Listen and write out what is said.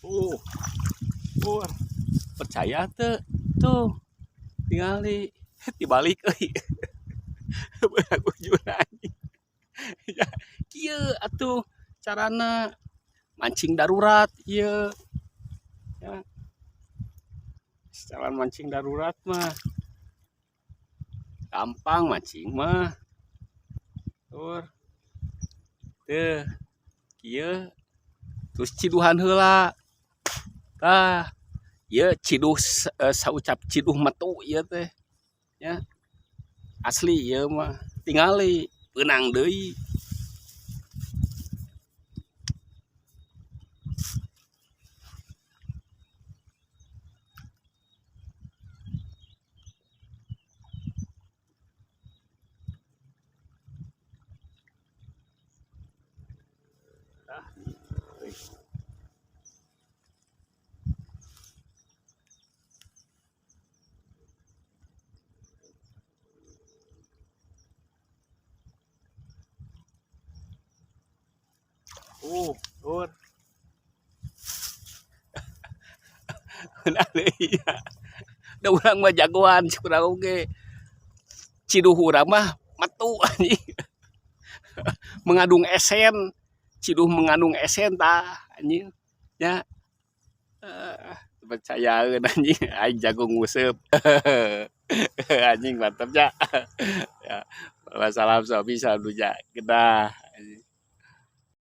Uh, percaya teu? Tuh, tingali dibalik euy. Beunang ujungna anjing. Ya, kieu atuh carana mancing darurat ieu. Ya. Cara mancing darurat mah gampang mancing mah. Tur. Teu, kieu terus ciduhan heula. Tah, ieu ciduh saucap ciduh metu ieu teh. Ya. Asli ieu mah. Tingali beunang deui. Tah, euy. Tur. Beunang deui ya. Da urang mah jagoan cik urang oge. Ciduh urang mah metu anjing. Mengandung esen. Ciduh mengandung esen tah anjing. Nya. Percayaeun anjing aing jago nguseup. Anjing mantap nya. Ya. Wassalam sobi salam duja. Gedah.